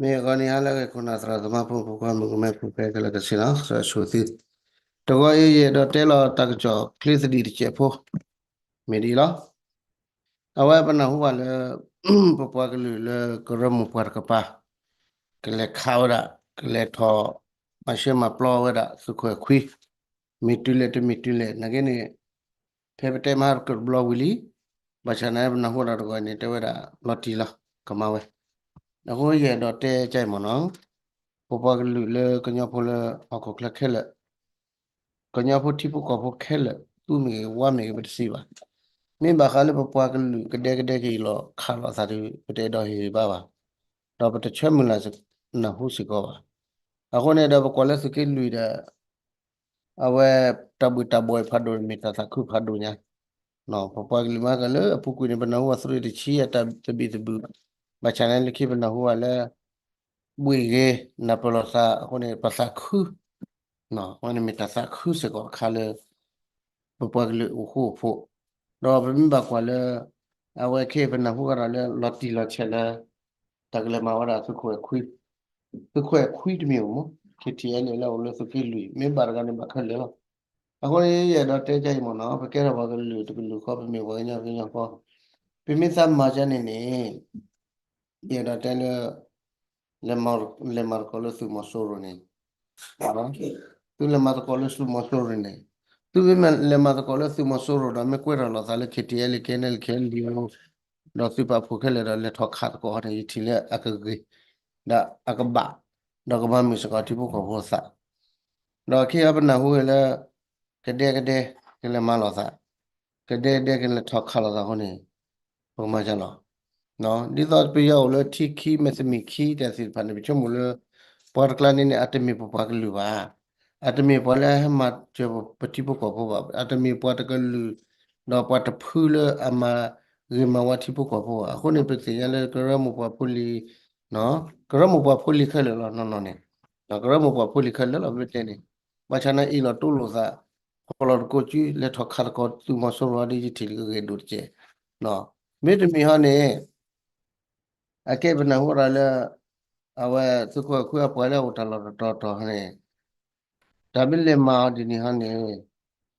မ့ၢ်အဂီၢ်န့ၣ် ဟါလၢအဂ့ၤ ခိၣ်နၢ်သရၣ်သမါဖိ ဖိခွါမုၣ်ကမဲဖိဃဲခဲလၢာ်ကဆ့ၣ်နီၤ သရၣ်ဆိၣ်သု, တဂီၤအံၤ ယအဲၣ်ဒိးတဲလီၤတၢ်ကစီၣ်ချ့သဒံးတစဲးဖိ မ့ၢ်ဒ်အံၤလီၤ. အဝဲပနၢ်ဟူဘၣ်လၢ ပပှၤကလုာ်လၢကရၢမိၢ်ပှၢ်တကပၤ ကလဲၤခးဝဲဒၣ် ကလဲၤထီၣ် မၤရှဲမၤပျီဝဲဒၣ်သုးခိၣ်အဲၣ်ခွံ မ့ၢ်တုၤလဲၣ်တမ့ၢ်တုၤလဲၣ် နာ်က့န့ၣ် ဖဲပတဲမဟါတကတဘျီဝံၤလံ, ဘၣ်ဆၣ်န့ၣ် ပနၢ်ဟူဒီးတဂီၤန့ၣ် တဲဝဲဒၣ်လီၤတံၢ်လီၤကမၣ်ဝဲ, အဃိယအဲၣ်ဒိးတဲကါအံၤမ့ၢ်နီၤ, ပပှၤကလုာ်လၢကညီဖိလၢဟီၣ်ခိၣ်ချၢခဲလၢာ် ကညီဖိထံဖိကီၢ်ဖိခဲလၢာ် သူမ့ၢ်ဂ့ၤဝါမ့ၢ်ဂ့ၤ ပတသ့ဘၣ်. မ့ၢ်ဘၣ်ဃးလၢပပှၤကလုာ်ကဒဲကဒဲက့ၤလီၤခးလိာ်သးဒီး ပတအဲၣ်ဒိးဟ့ၣ်ဂ့ၤဘၣ်ဘၣ်, ဒီးပတဆၢမုၢ်လၢ်နၢ်ဟူစ့ၢ်ကီးဘၣ်. အဃိန့ၣ်ဒီးပကွၢ်လၢသုးက့လွံၢ်ဒီး အဝဲတၢ်ဘှံးတၢ်ဘှီးဖးဒိၣ်န့ၣ်မ့ၢ်တၢ်သးခုဖးဒိၣ်ညါ, ပပှၤကလုာ်မၤကလၢအပူၤကွံာ်န့ၣ် ပနၢ်ဟူအသရ့တဆံအတၢ်သဘံၣ်သဘုၣ်, ဘၣ်ဆၣ်န့ၣ်လၢခံပနၢ်ဟူဘၣ်လၢ ဘှံးဂ့ၤ နၢ်ပၢၢ်လိာ်သးအဃိန့ၣ် ပသးခု, အဝဲန့ၣ်မ့ၢ်တၢ်သးခုစ့ၢ်ကီးတခါလၢ ပပှၤကလုာ်အိၣ်ဃူအိၣ်ဖိး, ဒီးပမ့ၢ်ဘၣ်ကွၢ်လၢ အဝဲခဲအံၤပနၢ်ဟူကဒီးလၢလီၤတံၢ်လီၤဆဲးလၢ တၢ်ကလဲၤမၤဝဲဒၣ်သုးခိၣ်အဲၣ်ခွံ, သုးခိၣ်အဲၣ်ခွံတမ့ၢ်အိၣ်မး ခံထံၣ်အဲလၢအိၣ်လၢသုးက့လွံၢ် မ့ၢ်ဘၣ်တဂၤန့ၣ်ဘၣ်ခဲလၢာ်လီၤ. အဃိန့ၣ် ယအဲၣ်ဒိးတဲကါအံၤမ့ၢ်နီၤ ပကဲထီၣ်ပှၤကလုာ်တကလုာ်ဃီ ပမ့ၢ်ပှၤကညီကညီဃီ, ပမ့ၢ်သးမၤကါန့ၣ်န့ၣ် ယအဲၣ်ဒိးတဲလၢ လဲၤမၤသကိးလၢသုးမီၤစိရိၤန့ၣ်, သုလဲၤမၤသကိးလၢသုးမီၤစိရိၤန့ၣ်, သုမ့ၢ်လဲၤမၤသကိးလၢသုးမီၤစိရိၤဒီး မ့ၢ်ကွဲးထီၣ်လိာ်သးလၢ ခံထံၣ်အဲလၢ ခဲအံၤန့ၣ် ခဲလံၤ ဒီးသုးပာ်ဖှိၣ်ခဲလၢာ်ဒီး လဲၤထီၣ်ခးသကိးန့ၣ် ယထံၣ်လၢအကဂ့ၤ ဒီးအကဘၣ် ဒီးကမၤမုာ်စ့ၢ်ကီးထံဖိကီၢ်ဖိအသး, ဒီးခံအံၤပနၢ်ဟူဝဲလၢ ကဒဲကဒဲ ကလဲၤမၤလိာ်သး, ကဒဲကဒဲကလဲၤထီၣ်ခးလိာ်သးအဃိန့ၣ် ပကမၤကါလီၤ. ဒ်သိးပယီၤအိၣ်လၢထံခံမဲာ်သမံးခံတၢ်သ့ၣ်တဖၣ်န့ၣ် ပဆိကမိၣ်လၢ ပှၤတကျါန့ၣ်န့ၣ် အတမ့ၢ်ပပှၤကလုာ်ဘၣ်, အတမ့ၢ်ပှၤလၢအဟဲမၤစၢၤပထံဖိကီၢ်ဖိဘၣ်, အတမ့ၢ်ပှၤတကလုာ် ဒီးပှၤတဖုလၢအမၤဂ့ၤမၤဝါထံဖိကီၢ်ဖိဘၣ်. အဃိန့ၣ် ပသ့ၣ်ညါလၢကရၢမိၢ်ပှၢ်ဖိလံၤ ကရၢမိၢ်ပှၢ်ဖိလံၤခဲလၢာ်လီၤ နီၢ်နီၢ်န့ၣ်, ကရၢမိၢ်ပှၢ်ဖိလံၤခဲလၢာ်လီၤ ပမ့ၢ်တဲန့ၣ်, ဘၣ်ဆၣ်န့ၣ် အ့ၣ်လိာ်တူၢ်လိာ်သး ဖီၣ်လီၤသကိးစု လဲၤထီၣ်ခးသကိးသုးမီၤစိရိၤဒီး ယထံၣ်လၢကဂ့ၤဒိၣ်တက့ၢ်, မ့တမ့ၢ်ဟီန့ၣ် အကဲပနၢ်ဟူဝဲဒၣ်လၢ အဝဲသုးခိၣ်အဲၣ်ခွံအပှၤလၢအအိၣ်တၢ်လီၢ်တတီၤတီၤန့ၣ် တၢ်မ့ၢ်လဲၤမၤအီၤဒ်န့ၣ်ဟီန့ၣ်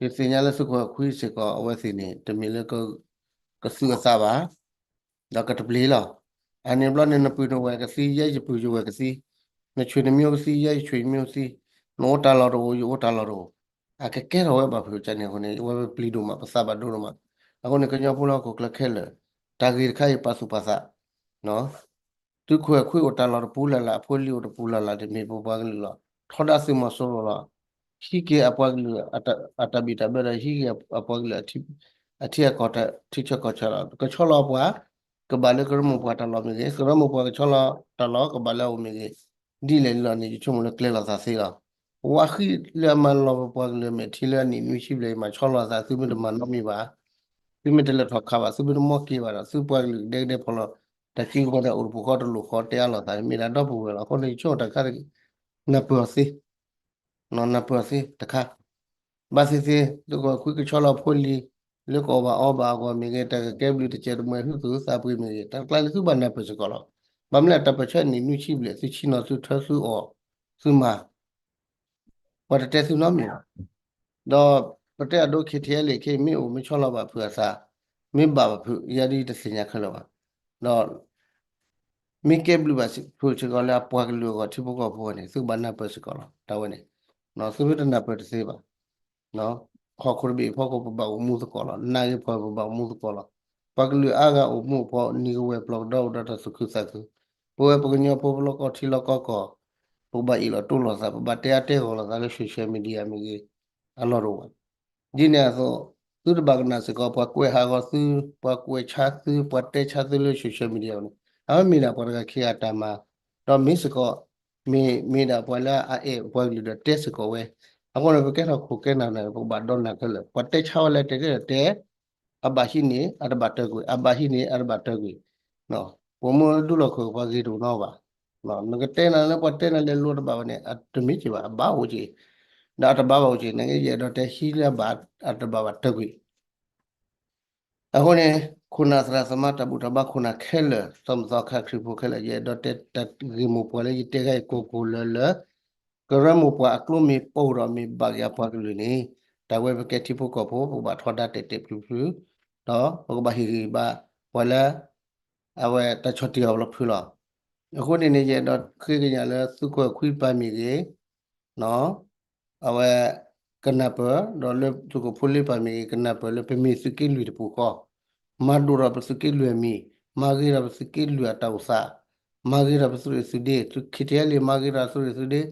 ယသ့ၣ်ညါလၢသုးခိၣ်အဲၣ်ခွံစ့ၢ်ကီး အဝဲသ့ၣ်န့ၣ် တမ့ၢ်လၢ ကသုးအသးဘၣ်, ဒီးကတပျ့ၤလီၤ. အန့ၣ်ဘျီန့ၣ် နပုၢ်နဝဲၢ်ကသံ ယဲယပုၢ်ယဝဲၢ်ကသံ, နဆွေနမျိုးကသံ ယဲယဆွေမျိုးကသံ, နအိၣ်တၢ်လီၢ်တအိၣ် ယအိၣ်တၢ်လီၢ်တအိၣ်, အကကဲထီၣ်ဝဲဘၣ်ဖုးကန့ၣ်အဃိန့ၣ် အဝဲပျံၤဒိၣ်မး ပသးဘၣ်ဒိဒိၣ်မး, အဃိန့ၣ် ကညီဖိလၢဟီၣ်ခိၣ်ချၢခဲလၢာ် တၢ်ဂ့ၢ်တခါအံၤပာ်သူၣ်ပာ်သး သုးခိၣ်အဲၣ်ခွံအိၣ်တၢ်လီၢ်တပူၤလၢ်လၢ် အဖိလံၤအိၣ်တပူၤလၢ်လၢ် တမ့ၢ်ပပှၤကလုာ်လီၤ. ထီဒါသုးမီၤစိရိၤလီၤ. ဟံးက့ၤအပှၤကလုာ်အတၢ်ဘံၣ်တၢ်ဘၢဒီး ဟံးက့ၤအပှၤကလုာ်အထံ အထံအကီၢ်ဆၢလီၤ. ကဆီလီၤပှၤ ကဘၣ်လၢကရၢမိၢ်ပှၢ်တၢ်လီၢ်မ့ၢ်ဂ့ၤ, ကရၢမိၢ်ပှၢ်ကဆီလီၤတၢ်လီၢ် ကဘၣ်လၢအအိၣ်မ့ၢ်ဂ့ၤ, ဒ်လဲၣ်လီၤန့ၣ် ယဆိကမိၣ်လၢကျဲလိာ်သးသ့လီၤ. ပှၤဃံလၢအမၤလီၤပပှၤကလုာ်အမဲာ်ထံလၢအနံၣ်နွံဆံဘျဲၣ်အံၤ မၤဆီလီၤသး သုမ့ၢ်တမၤနီတမံၤဘၣ် သုမ့ၢ်တလဲၤထီၣ်ခးဘၣ် သုမ့ၢ်တမီၢ်က့ၤဘၣ်ဒီး သုပှၤကလုာ်ကဒဲကဒဲဖီၣ်လီၤ တၢ်က့ၤကီၢ်ဒီးအိၣ်တပူၤဃီတလိၣ်ဃီတဲအါလိာ်သးန့ၣ် မ့ၢ်ဒၣ်ဒီပုၢ်ဝဲၢ်လီၤ. အဃိန့ၣ် ယဆိကမိၣ်တၢ်ခါတက့ၢ် နၢ်ပၢၢ်အီၤသ့ နၢ်ပၢၢ်အီၤသ့တခါ ဘၣ်သ့ၣ်သ့ၣ် သုးခိၣ်အဲၣ်ခွံကဆီလီၤဖိလံၤ လၢကအီၣ်ဘၣ်အီဘၣ်အဂီၢ်မ့ၢ်ဂ့ၤ တၢ်ကကဲဘျုးတစဲးတမှဲၤ ဟုသူၣ်ဟုသးပှ့ၤမ့ၢ်ဂ့ၤ တၢ်တကျါန့ၣ် သုဘၣ်နၢ်ပၢၢ်စ့ၢ်ကီးလီၤ. ဘၣ်မနုၤလဲၣ် တၢ်ပၢၢ်ဆၢနံၣ်နွံဆံဘျဲၣ် သုဆ့ၣ်နီၤသုထၢသုအီၣ်သုမၤ ပှၤတတဲသုနီတမံၤဘၣ်. ဒီးပတဲအဒိ ခံထံၣ်အဲလံာ်ခဲအံၤ မ့ၢ်အိၣ်မ့ၢ်ဆီလီၤဘၣ်ဖုးအသး မ့ၢ်ဘၣ်ဘၣ်ဖုး ယဲဒၣ်တသ့ၣ်ညါခဲလၢာ်ဘၣ်. ဒီး မ့ၢ်ကဲဘျုးဘၣ်ဖုးစ့ၢ်ကီးလၢအပှၤကလုာ်အဂီၢ် ထံဖိကီၢ်ဖိအဂီၢ်န့ၣ် သုကဘၣ်နၢ်ပၢၢ်စ့ၢ်ကီးလီၤ. တၢ်ဝဲန့ၣ် သုမ့ၢ်တနၢ်ပၢၢ်တသ့ဘၣ် ဟီၣ်ခိၣ်တဘ့ၣ်အဖီခိၣ် ပဘၣ်အိၣ်မူသကိးလီၤ. နးဂ့ၤဖှီၣ်ဂ့ၤ ပဘၣ်အိၣ်မူသကိးလီၤ. ပှၤကလုာ်အါဂၤအိၣ်မူအဖီ နံၤကဝဲၤပျီကဒီး အိၣ်ဒီးတၢ်သူၣ်ခုသးခု, ပဝဲပကညီဖိ ပလီၢ်ကီၢ်ထံလီၢ်ကီၢ်ကီၢ် ပကဘၣ်အ့ၣ်လိာ်တူၢ်လိာ်သး ပဘၣ်တဲအါတဲဂီၢ်လိာ်သးလၢ social media မ့ၢ်ဂ့ၤ အလီၢ်တအိၣ်ဘၣ်. ဒ်န့ၣ်အသိး သုတဘၣ်ကနၣ်စ့ၢ်ကီး ပှၤကွဲးဟးဂီၤသု, ပှၤကွဲးဆါသု, ပှၤတဲဆါသုလၢ social media န့ၣ် အဝဲမ့ၢ်ဒၣ်ပှၤတဂၤခံဂၤအတၢ်မၤ, ဒီးမ့ၢ်စ့ၢ်ကီး မ့ၢ်မ့ၢ်ဒၣ်ပှၤလၢအအဲၣ်ပှၤကလုာ်ဒီးတဲစ့ၢ်ကီးဝဲ, အဃိန့ၣ် ပကဲထီၣ်ခိၣ်ကဲနၢ်န့ၣ် ပကဘၣ်ဒီနၢ်ခဲလၢာ်, ပှၤတဲဆါဝဲလၢတဲတဲဒီးတဲ, အဘၣ်ဟံးန့ၢ် အတဘၣ်တၢၢ်ကွံာ်, အဘၣ်ဟံးန့ၢ် အတဘၣ်တၢၢ်ကွံာ်, ပအိၣ်မူဒူလီၢ်ခိၣ်ပှၤဂ့ၤတအိၣ်နီဘၣ်, နကတဲနၤလၢပှၤတဲနၤလၢလိၤတဘၣ်ဘၣ်န့ၣ် အတမ့ၢ်က့ၤဘၣ် အဘၣ်အိၣ်က့ၤ, ဒီးအတဘၣ်ဘၣ်အိၣ်က့ၤ နကယအဲၣ်ဒိးတဲဟံးလၢအဘၣ်အတဘၣ်ဘၣ်တၢၢ်ကွံာ် အဃိန့ၣ် ခိၣ်နၢ်သရၣ်သမါတၢ်ဘူၣ်တၢ်ဘါခိၣ်နၢ်ခဲလၢာ် သီမသီခါခရံာ်ဖိခဲလၢာ် ယအဲၣ်ဒိးတဲတၢ်ဂ့ၢ်မိၢ်ပှၢ်လၢယတဲခါအံၤကိၢ်ကိၢ်လၢလၢ ကရၢမိၢ်ပှၢ်အကျိမ့ၢ်ပိၢ်ဒီးမ့ၢ်ဘၣ်က့ၤအပှၤကလုာ်န့ၣ် တၢ်ဝဲပကဲထံဖိကီၢ်ဖိ ပကဘၣ်ထီဒါတဲာ်တဲာ်ဖျုးဖျုး ဒီးပကဘၣ်ဟ့ၣ်ဂံၢ်ဘါပှၤလၢ အဝဲတၢ်ဆီၣ်တံၢ်အီၤလီၤဖုးလီၤ. အဃိန့ၣ်န့ၣ် ယအဲၣ်ဒိးဃ့ကညးလၢသုးခိၣ်အဲၣ်ခွံပၤမ့ၢ်ဂ့ၤ အဝဲကနၢ်ပၢၢ် ဒီးလၢသုးခိၣ်ဖိလ့ပၤမ့ၢ်ဂ့ၤ ကနၢ်ပၢၢ်လၢပမ့ၢ်သုးက့လွံၢ်တပူၤဃီ မၤဒိၣ်ထီၣ်ပသုးက့လွံၢ်အမံၤ မၤဂ့ၤထီၣ်ပသုးက့လွံၢ်အတၢ်အိၣ်သး မၤဂ့ၤထီၣ်ပသုးရ့ၣ်သုးဒ့ သုး ခ့ထံအဲလ့ၣ် မၤဂ့ၤထီၣ်သုးရ့ၣ်သုးဒ့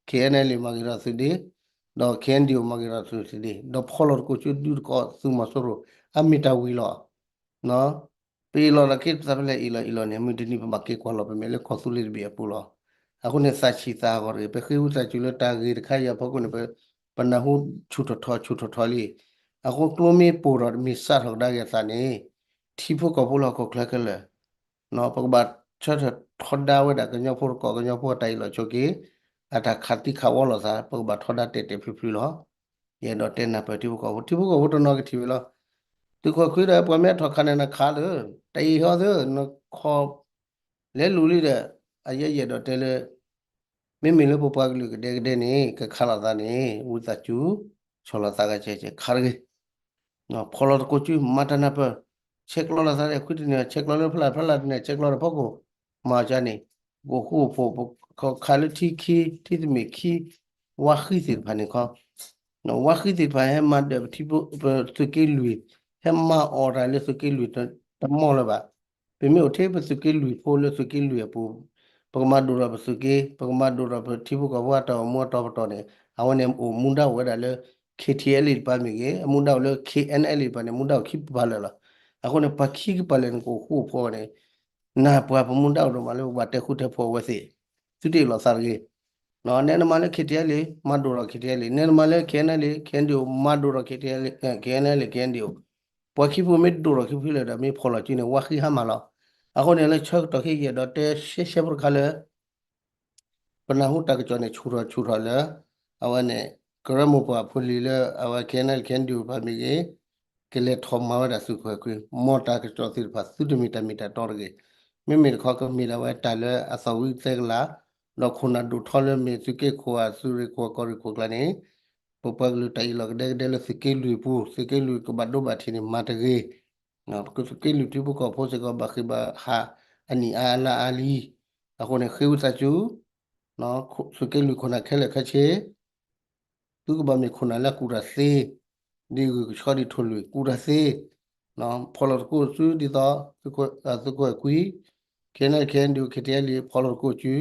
ခ့အဲနအဲလ့ၣ် မၤဂ့ၤထီၣ်သုးဒ့ ဒီး ခ့အဲနဒံၣ်အိၣ် မၤဂ့ၤထီၣ်သုးရ့ၣ်သုးဒ့ ဒီးဖီၣ်လီၤသကိးကၠိဒုးသကိးသုးမီၤစိရိၤ အမ့ၢ်တၢ်ဝံၤလီၤ. ပအ့ၣ်လိာ်သးက့ၤသးဖဲလဲၣ်အ့ၣ်လိာ်အ့ၣ်လိာ်န့ၣ် မုၢ်တနံၤပဘၣ်က့ၤကွၢ်လီၤ ပမ့ၢ်လၢကီၢ်သူလ့ၤတဘ့ၣ်အပူၤလီၤ. အဃိန့ၣ် သးဆံးသးဟးဂီၤတဂ့ၤ ပဃ့ဝံသးစူၤလၢတၢ်ဂ့ၢ်တခါအံၤအဖီခိၣ်န့ၣ် ပနၢ်ဟူဆူၣ်ထီၣ်ထီဆူၣ်ထီၣ်ထီလံ. အဃိကျိမ့ၢ်ပိၢ်ထီၣ်မ့ၢ်စးထီၣ်ကဒါက့ၤအသးန့ၣ် ထံဖိကီၢ်ဖိလၢဟီၣ်ခိၣ်ချၢခဲလၢာ် ပကဘၣ်ဆၢထၢၣ်ထီဒါဝဲဒၣ်ကညီဖိတကီၢ် ကညီဖိအတၢ်အ့ၣ်လိာ်ဆိးက့ အတၢ်ခးသံခးဝီလိာ်သး ပကဘၣ်ထီဒါတဲာ်တဲာ်ဖျုးဖျုးလီၤ. ယအဲၣ်ဒိးတဲနၢ်ပၢၢ်ထံဖိကီၢ်ဖိ ထံဖိကီၢ်ဖိတနီၤကထံၣ်ဝဲလီၤ. သုးခိၣ်အဲၣ်ခွံဒီး ပှၤမ့ၢ်ထီၣ်ခးန့ၣ် နခးလၢ တၢ်အံၤဟီသၢ နခီ လဲၤလူၤလံဒီး အယဲယအဲၣ်ဒိးတဲလၢ မ့မ့ၢ်လၢပပှၤကလုာ်ကဒဲကဒဲန့ၣ် ကခးလိာ်သးန့ၣ် ဝံသးစူၤ ဆီၣ်လီၤသးဂၤကဲကဲ ခးတဂ့ၤ ဖီၣ်လီၤသကိးစု မၤတၢ်နၢ်ပၢၢ် ဆဲးကျိးလိာ်သးဒီးခွံတန့ၢ် ဆဲးကျိးလၢဖျါဖျါလၢ်တန့ၢ် ဆဲးကျိးဒီးဖီခိၣ် မၤအီၤကန့ၣ် ကအိၣ်ဃူအိၣ်ဖိး ခးလၢထံခံ ထံသမံးခံ ဝါဃံသ့ၣ်တဖၣ်န့ၣ်ခီ ဝါဃံသ့ၣ်တဖၣ်ဟဲမၤဒၢးပထံဖိ ပသုးက့လွံၢ် ဟဲမၤအီၣ်တၢ်လၢသုးက့လွံၢ်တမီၢ်လၢၤဘၣ်. ပမ့ၢ်အိၣ်ထဲပသုးက့လွံၢ်ဖိလၢသုးက့လွံၢ်အပူၤ ပကမၤဒိၣ်ထီၣ်ပသုးက့ ပကမၤဒိၣ်ထီၣ်ပထံဖိကီၢ်ဖိအတၢ်အိၣ်မူအတီၤပတီၢ်န့ၣ် အဝဲန့ၣ်အိၣ်မူဒါအိၣ်ဝဲဒၣ်လၢ ခ့ထံအဲလ့ၣ်တပၤမ့ၢ်ဂ့ၤ အမူဒါအိၣ်လၢ ခ့အဲနအဲလ့ၣ်တပၤန့ၣ် မူဒါအိၣ်ခံကပၤလၢာ်လီၤ. အဃိန့ၣ် ပှၤခံကပၤလၢာ်န့ၣ် ကအိၣ်ဃူအိၣ်ဖိးန့ၣ် နၢ်ပှၤပမူဒါအိၣ်ဒိၣ်မးလၢပဘၣ်တဲဃူတဲဖိးအဝဲသ့ၣ် သုတအ့ၣ်လိာ်သးတဂ့ၤ နဲနမၤလၢ ခ့ထံအဲလ့ၣ် မၤဒိၣ်ထီၣ် ခ့ထံအဲလ့ၣ် နဲနမၤလၢ ခ့အဲနအဲလ့ၣ် ခ့အဲနဒံၣ်အိၣ် မၤဒိၣ်ထီၣ် ခ့ထံအဲလ့ၣ် ခ့အဲနအဲလ့ၣ် ခ့အဲနဒံၣ်အိၣ် ပှၤခံဖုမ့ၢ်ဒိၣ်ထီၣ်ခံဖုလၢာ်ဒီး မ့ၢ်ဖီၣ်လီၤစုန့ၣ် ဝါဃံဟါမၢ်လီၤ. အဃိန့ၣ်လၢဆၢကတီၢ်ခဲအံၤ ယအဲၣ်ဒိးတဲရှဲရှဲဖိတခါလၢ ပနၢ်ဟူတၢ်ကစီၣ်န့ၣ် ဆူၣ်ထီၣ်ဆူၣ်ထီၣ်လၢ အဝဲန့ၣ် ကရၢမိၢ်ပှၢ်ဖိလံၤလၢ အဝဲ ခ့အဲနအဲလ့ၣ် ခ့အဲနဒံၣ်အိၣ်တဖၣ်မ့ၢ်ဂ့ၤ ကလဲၤထီၣ်မၤဝဲဒၣ်သုးခိၣ်အဲၣ်ခွံ မ်တၢ်ကစီၣ်သ့ၣ်တဖၣ် သုတမ့ၢ်တၢ်မ့ၢ်တၢ်တီတဂ့ၤ. မ့မ့ၢ်တခီကမ့ၢ်ဒၣ်ဝဲတၢ်လၢအသီၣ်ဝံသဲကလၤ ဒီးခိၣ်နၢ်ဒိၣ်ထီလၢမ့ၢ်သုးက့ခိၣ်ဧါ သုးရ့ၣ်ခိၣ်အကီၢ်ရ့ၣ်ခိၣ်ကျါန့ၣ် ပပှၤကလုာ်တၢ်အ့ၣ်လိာ်ကဒဲကဒဲလၢသုးက့လွံၢ်ပူၤ သုးက့လွံၢ်ကဘၣ်ဒိဘၣ်ထံးန့ၣ် မၤတဂ့ၤ သုးက့လွံၢ်ထံဖိကီၢ်ဖိစ့ၢ်ကီးဘၣ်ဃ့ၢ်ဘၣ်ဟး အနံၣ်အါအလါအါလံ. အဃိန့ၣ် ဃ့ဝံသးစူၤ သုးက့လွံၢ်ခိၣ်နၢ်ခဲလၢာ်ခဲဆ့ သုကဘၣ်မ့ၢ်ခိၣ်နၢ်လၢအကူၣ်တၢ်သ့, ဒ်ဂုၢ်ကဆှီဒ်ထိၣ်လွံၢ် ကူၣ်တၢ်သ့, ဖီၣ်လီၤသကိးစုဒ်သိး သုးခိၣ်အဲၣ်ခွံ, ခဲန့ၣ် ခဲန့ၣ်ဒုး ခ့ထံအဲလ့ၣ် ဖီၣ်လီၤသကိးစု,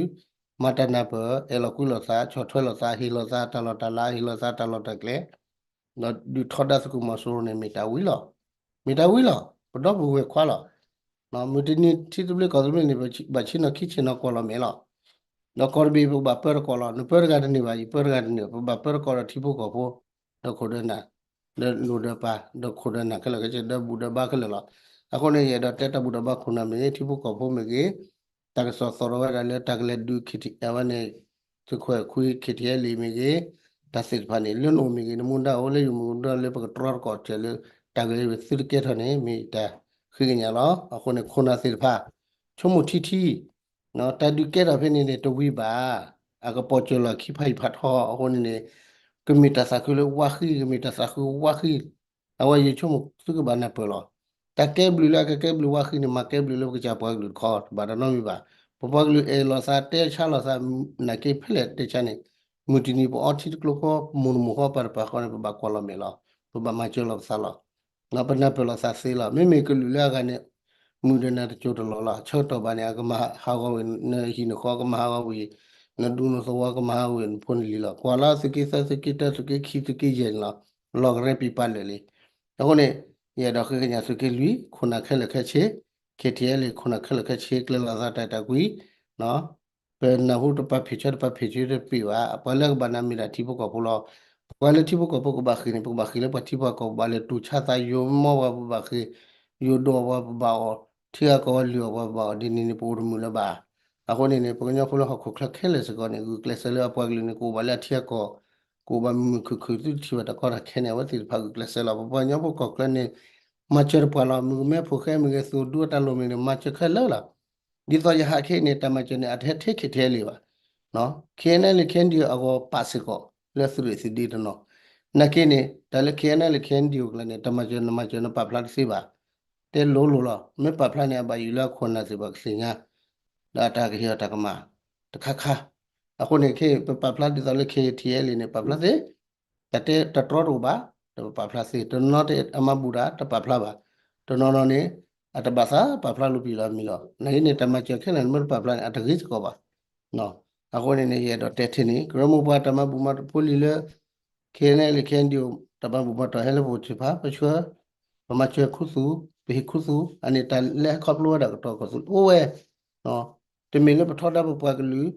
မၤတၢ်နၢ်ပၢၢ် အဲၣ်လီၤကွံလိာ်သး ဆီၣ်ထွဲလိာ်သး ဟ့ၣ်လိာ်သးတၢ်လီၢ်တၢ်လၤ ဟ့ၣ်လိာ်သးတၢ်လီၢ်တၢ်လၤ ဟ့ၣ်လိာ်သးတၢ်လီၢ်တၢ်ကျဲ ဒီးဒုးထီဒါသုးခိၣ်မီၤစိရိၤန့ၣ် မ့ၢ်တၢ်ဝံၤလီၤ. မ့ၢ်တၢ်ဝံၤလီၤ. ပဒီပုၢ်ဝဲၢ်ခွါလီၤ. မုၢ်တနံၤထံသဘျ့ကီၢ်သဘျ့န့ၣ် ဘၣ်ဆ့ၣ်နီၤခံဆ့ၣ်နီၤကွီၢ်လီၤမဲာ်လီၤ. ဒီးကီၢ်တဘ့ၣ်ပကဘၣ်ပၢတကိးလီၤ. နပၢတဂၤတန့ၢ်ဘၣ် ယပၢတဂၤတန့ၢ် ပဘၣ်ပၢတကိးဒီးထံဖိကီၢ်ဖိ ဒီးခိၣ်ဒီးနၢ် ဒီးလိၣ်ဒီးပၢ် ဒီးခိၣ်ဒီးနၢ်ခဲလၢာ်ခဲဆ့ ဒီးဘူၣ်ဒီးဘါခဲလၢာ်လီၤ. အဃိန့ၣ် ယအဲၣ်ဒိးတဲတၢ်ဘူၣ်ဒီးဘါခိၣ်နၢ်မ့ၢ်ဂ့ၤ ထံဖိကီၢ်ဖိမ့ၢ်ဂ့ၤ တၢ်ကစီၣ်သီၣ်ထီၣ်ဝဲဒၣ်လၢတၢ်ကလဲၤဒုး ခ့ထံ အဝဲန့ၣ် သုးခိၣ်အဲၣ်ခွံ ခ့ထံအဲလ့ၣ်မ့ၢ်ဂ့ၤ တၢ်သ့ၣ်တဖၣ်န့ၣ် လၢနအိၣ်မ့ၢ်ဂ့ၤ နမူဒါအိၣ်လၢယမူဒါလၢပကတြီတကိးစၢၤလၢ တၢ်ကလဲၤသုတကဲထီၣ်န့ၣ် မ့ၢ်တၢ်ဃ့ကညးလီၤ. အဃိန့ၣ် ခိၣ်နၢ်သ့ၣ်တဖၣ် ဆိကမိၣ်ထံထံ တၢ်ဒုးကဲထီၣ်ဖဲန့ၣ်န့ၣ် တဝံၤဘၣ်. အကပီၤစၢၤလီၤခံဖးယံၤဖးထီ အဃိန့ၣ်န့ၣ် ကမ့ၢ်တၢ်သးခုလၢဝါဃံ ကမ့ၢ်တၢ်သးခုဝါဃံ အဝဲယဆိကမိၣ်သုကဘၣ်နၢ်ပၢၢ်လီၤ. တၢ်ကဲဘျုးလၢအကကဲဘျုးဝါဃံန့ၣ် မၤကဲဘျုးလၢပကစၢ်ပှၤကလုာ်တခီ တဘၣ်တၢ်နီတမံၤဘၣ်. ပပှၤကလုာ်အဲၣ်လိာ်သးတဲဆါလိာ်သး နာ်က့ဖဲလဲၣ်တဲဆါန့ၣ် မုၢ်တနံၤပအီထံတကျိဃီ မိၢ်တမိၢ်ဃီပၢ်တပၢ်ဃီန့ၣ် ပဘၣ်ကွၢ်လီၤမဲာ်လီၤ. ပဘၣ်မၤစၢၤလီၤပသးလီၤ. ပနၢ်ပၢၢ်လိာ်သးသ့လီၤ. မ့မ့ၢ်ကလုာ်လၢအဂၤန့ၣ် မုၢ်ဒီးနၤတစိၤတလီၢ်လီၤ. ဆၢကတီၢ်ဘၣ်န့ၣ် အကမၤဟးဂီၤဝံၤ နဟံၣ်နဃီကမၤဟးဂီၤဝံၤ နဒူနသဝီကမၤဟးဂီၤဝံၤ နဖိနလံၤလီၤ. ကွၢ်လၢသုးက့သၢ သုးက့တၢ သုးက့ခံ သုးက့ယဲၢ်န့ၣ်လီၤ. လီၢ်ကရဲပံၤပာ်လၢာ်လံ. အဃိန့ၣ် ယအဲၣ်ဒိးဃ့ကညးသုးက့လွံၢ် ခိၣ်နၢ်ခဲလၢာ်ခဲဆ့ ခ့ထံအဲလ့ၣ် ခိၣ်နၢ်ခဲလၢာ်ခဲဆ့ ကျဲၤလိာ်သးတၢ်တၢ်ကွံ ပနၢ်ဟူတပာ်ဖံးဆၢတပာ်ဖံးဆၢတပ့ၢ်ဘၣ်. ပှၤလၢကဘၣ်နၤမ့ၢ်ဒၣ်ထံဖိကီၢ်ဖိလီၤ. ပှၤလၢထံဖိကီၢ်ဖိကဘၣ်ဃ့ၢ်န့ၣ် ပကဘၣ်ဃ့ၢ်လၢပှၤထံပှၤကီၢ် ပဘၣ်လဲၤတူၢ်ဆါသး ယိၤမီပှၤပဘၣ်ဃ့ၢ်, ယိၤဒိၣ်ပှၤပဘၣ်အီၣ်, ထံဂၤကီၢ်ဂၤလုၢ်အီၣ်ပှၤပဘၣ်အီၣ် ဒ်န့ၣ်န့ၣ် ပအိၣ်တမုာ်လၢၤဘၣ်. အဃိန့ၣ်န့ၣ် ပှၤကညီဖိလၢဟီၣ်ခိၣ်ချၢခဲလၢာ်စ့ၢ်ကီးန့ၣ် ဂုာ်ကျဲးစၢးလၢအပှၤကလုာ်န့ၣ် ကအိၣ်ဘၣ်လၢအထံအကီၢ်, ကအိၣ်ဘၣ်မုာ်မုာ်ခုၣ်ခုၣ် သုတထံၣ်ဘၣ်တၢ်ကီတၢ်ခဲန့ၣ် အဝဲသ့ၣ်တဖၣ်ဂုာ်ကျဲးစၢးလီၤ. ပပှၤကညီဖိကီၢ်ချၢန့ၣ် မၤစၢၤတပှၢ်လီၤ. မုၣ်ကမဲဖိဃဲမ့ၢ်ဂ့ၤ သုးဒူအတၢ်လိၣ်မ့ၢ်ဂ့ၤန့ၣ် မၤစၢၤခဲလၢာ်လီၤ. ဒ်သိးယဟးခဲအံၤန့ၣ် တၢ်မၤစၢၤန့ၣ် အတဟဲထဲ K T L A ဘၣ်. KNLA KNDO အဂီၢ်ပာ်စ့ၢ်ကီး လၢသုးရ့ၣ်သုးဒ့တနီၤ. နာ်က့န့ၣ် တၢ်လၢ KNLA KNDO ကျါန့ၣ် တၢ်မၤစၢၤနမၤစၢၤနပာ်ဖျါတသ့ဘၣ်. တဲလိၤလိၤလီၤ. မ့ၢ်ပာ်ဖျါန့ၣ် အဘၣ်ယိၣ်လၢအခိၣ်နၢ်သ့ၣ်တဖၣ်ကသ့ၣ်ညါ ဒီးအတၢ်ကဟ့ၣ်အီၤတၢ်ကမၣ်တခါခါ. အဃိန့ၣ် ခဲအံၤ ပပာ်ဖျါဒ်သိးလၢ K T L A န့ၣ် ပာ်ဖျါသ့, တၢ်တဲတတြီတအိၣ်ဘၣ်, တပပာ်ဖျါသ့, တနီၤနီၤတဲအမၤဘူၣ်တၢ် တပာ်ဖျါဘၣ်, တနီၤနီၤန့ၣ် အတဘၣ်သးပာ်ဖျါလိာ်ပံာ်လီၤမံၤလီၤ. နာ်က့န့ၣ် တၢ်မၤစၢၤခဲလၢာ်န့ၣ် မ့ၢ်တပာ်ဖျါန့ၣ် အတဂ့ၤစ့ၢ်ကီးဘၣ်. အဃိန့ၣ်န့ၣ် ယအဲၣ်ဒိးတဲထဲန့ၣ် ကရၢမိၢ်ပှၢ်တၢ်မၤဘူၣ်မၤတီၢ်ဖိလံၤလၢ KNLA KNDO တၢ်မၤဘူၣ်မၤတီၢ်ဟဲလၢပအိၣ်သ့ၣ်တဖၣ် ပဆှၢ, ပမၤစၢၤခူသူၣ်, ပဟ့ၣ်ခူသူၣ်, အန့ၣ်တၢ်လၢဟဲခီဖျိဝဲဒၣ်ကတီၢ်ကီၢ်သူလ့ၤအိၣ်ဝဲ တမ့ၢ်လၢပထီဒါပပှၤကလုာ်,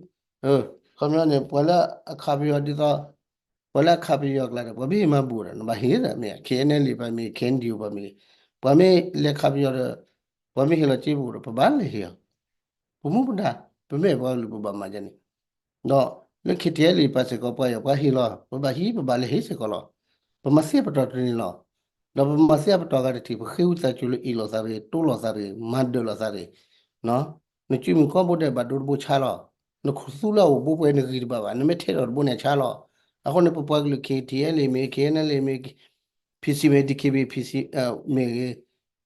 ခီပညီန့ၣ် ပှၤလၢအခးပယီၤဒ်သိး, ပှၤလၢအခးပယီၤအကျါဒီး ပှၤမ့ၢ်ဟ့ၣ်မၤဘူၣ်ဒီး နဘၣ်ဟ့ၣ်ဒီးမ့ၢ် KNLA ဘၣ်မ့ၢ်ဂ့ၤ KNDO ဘၣ်မ့ၢ်ဂ့ၤ, ပှၤမ့ၢ်လဲၤခးပယီၤဒီး ပှၤမ့ၢ်ဟ့ၣ်လီၤစ့ပအိၣ်ဒီး ပဘၣ်လဲၤဟ့ၣ်အီၤ. ပမူပဒါ, ပမ့ၢ်ပှၤကလုာ်ပဘၣ်မၤဒ်န့ၣ် ဒီးလၢ K T L A ပာ်စ့ၢ်ကီးပှၤယီၤ ပှၤဟ့ၣ်လီၤ, ပဘၣ်ဟံး ပဘၣ်လဲၤဟ့ၣ်စ့ၢ်ကီးလီၤ. ပမၤသ့ပတီၢ်တန့ၢ်လီၤ. ဒီးပမၤသ့အပတီၢ်ဂၤတထံၣ် ပဃ့ဝံသးစူၤလၢအ့ၣ်လိာ်သးတဂ့ၤ, တိလိာ်သးတဂ့ၤ, မၤဒၢးလိာ်သးတဂ့ၤ. နစုမုၢ်ကီၢ်ဘိဒဲးဘၣ်ဒိတဘိဆါလီၤ. နခူသူၣ်လၢအအိၣ်ဘိပှဲၤနဂံၢ်တဘၣ်ဘၣ်, နမ့ၢ်ထဲးထီၣ်တဘိန့ၣ်အဆါလီၤ. အဃိန့ၣ် ပပှၤကလုာ် K T L A မ့ၢ် K N L A မ့ၢ် P C မ့ၢ် D K B A P C မ့ၢ်ဂ့ၤ,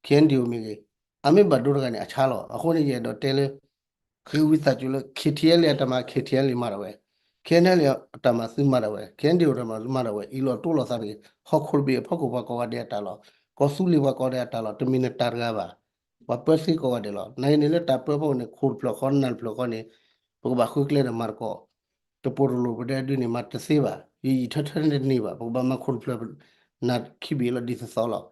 K N D O မ့ၢ်ဂ့ၤ, အမ့ၢ်ဘၣ်ဒိတဂၤန့ၣ် အဆါလီၤ. အဃိန့ၣ် ယအဲၣ်ဒိးတဲလၢ ဃ့ဝံသးစူၤလၢ K T L A အတၢ်မၤ K T L A မၤဒၣ်ဝဲ, K N L A အတၢ်မၤသုမၤဒၣ်ဝဲ, K N D O တၢ်မၤသုမၤဒၣ်ဝဲ, အ့ၣ်လိာ်တိလိာ်သးတဂ့ၤ, ဟီၣ်ခိၣ်တဘ့ၣ်အဖီခိၣ်ပှၤကိးဂၤဒဲးအတၢ်လီၤ, ကီၢ်သူလ့ၤပှၤကိးဂၤဒဲးအတၢ်လီၤ, တမ့ၢ်နတၢ်တဂၤဘၣ်. ပှၤပၢသ့ကိးဂၤဒဲးလီၤ. နအံၤန့ၣ်လၢတၢ်ပၢဖီခိၣ်န့ၣ် ခိၣ်တဖျၢၣ်ဃီ နၢ်တဖျၢၣ်ဃီန့ၣ် ပကဘၣ်ဃုကျဲဒီးမၤသကိး တပိာ်တလိၤပဒဲဒုန့ၣ် မၤတသ့ဘၣ်. ယံာ်ယံာ်ထၢထၢန့ၣ်တန့ၢ်ဘၣ်. ပကဘၣ်မၤခိၣ်တဖျၢၣ် နၢ်ခံဘ့ၣ်လီၤဒ်သိးသိးလီၤ.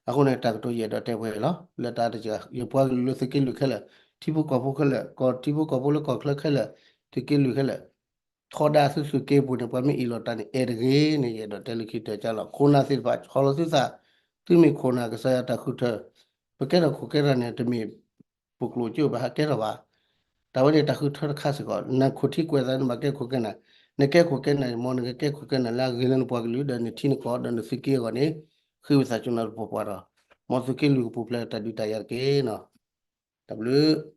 အဃိန့ၣ် တၢ်ကတိၤယအဲၣ်ဒိးတဲပှဲၤလီၤ. လၢတၢ်တစှၤ ယပှၤကလုာ်လၢသုးက့လွံၢ်ခဲလၢာ်, ထံဖိကီၢ်ဖိခဲလၢာ်, ကီၢ်ထံဖိကီၢ်ဖိလၢကီၢ်ချၢခဲလၢာ်, သုးက့လွံၢ်ခဲလၢာ်, ထီဒါသုသုးက့ပူၤန့ၣ် ပှၤမ့ၢ်အ့ၣ်လိာ်တၢ်န့ၣ် အဲၣ်တဂ့ၤန့ၣ် ယအဲၣ်ဒိးတဲလၢခံတၢ်ကၢ်လီၤ. ခိၣ်နၢ်သ့ၣ်တဖၣ် ဆီၣ်လီၤသုသး, သုမ့ၢ်ခိၣ်နၢ်ကစၢ်ယွၤတၢ်ဃုထၢ, ပကဲထီၣ်ခိၣ်ကဲထီၣ်န့ၣ် တမ့ၢ် ပကျိာ်ကၠိဘၣ်ဟးကဲထီၣ်ဘၣ်. တၢ်ဝဲန့ၣ်တၢ်ဃုထၢတခါစ့ၢ်ကီး, နခိၣ်ထံကွဲးသးန့ၣ် ဘၣ်ကဲခိၣ်ကဲနၢ်, နကဲခိၣ်ကဲနၢ် မ်နကကဲခိၣ်ကဲနၢ်လၢအဂ့ၤလၢနပှၤကလုာ်ဒီးနထံနကီၢ်ဒီးနသုးက့အဂီၢ်န့ၣ်, ဃ့ဝံသးစူၤနၤတပှီၤပှၤဒီး, မ်သုးက့လွံၢ်ကပူၤဖျဲးတၢ်ဒုးတၢ်ယၤတက့ၢ်နီၤ. တၢ်ဘျုး